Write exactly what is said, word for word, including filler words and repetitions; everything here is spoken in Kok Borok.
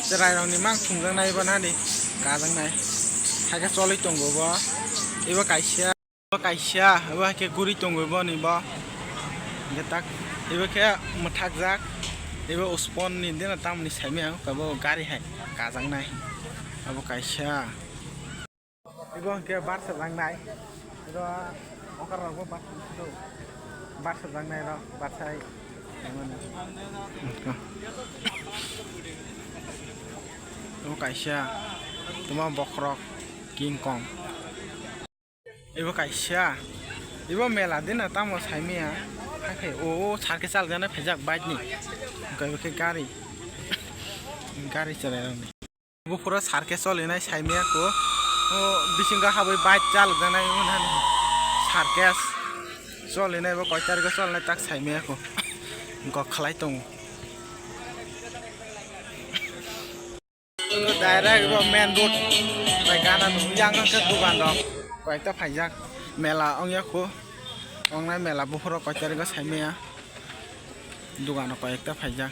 Chwrairokni mang thungjaknai bo nani kajaknai. Hakhe cholwi tongo bo. Ibo kaisa, ibo kaisa, ibo hakhe guri tongo bo ni bo. Hwnkhe tak, ibo khe mwthakjak. Ibo uspon ni dino tamoni saimaya, abo gari hai kajaknai. Abo kaisa. Ibo hwnkhe barsa jangnai. Ibo okar rokbo barsa, barsa jangnai rok, barsai. Ibo kaisa, tuma bokhorok, King Kong. Ibo kaisa, ibo mela dina tamo saimaya. Hakhe o, o circus chalgana phejak bike ni. Hwnkhe ibo khe gari, gari chwrairokni. Buphuro circus cholinai saimaya ko. O bisingo habwi bike chalokjaknai wngmani circus cholinai bo koi tarikgo cholinai tak saimaya ko. Gokhalai tongo. Direct bo main road bai gana nung yang khe dugan rok koi ta phaijak mela ongya ko. Ongnai mela buphuro koi tarikgo saimaya. Dugan rok koi ekta phaijak.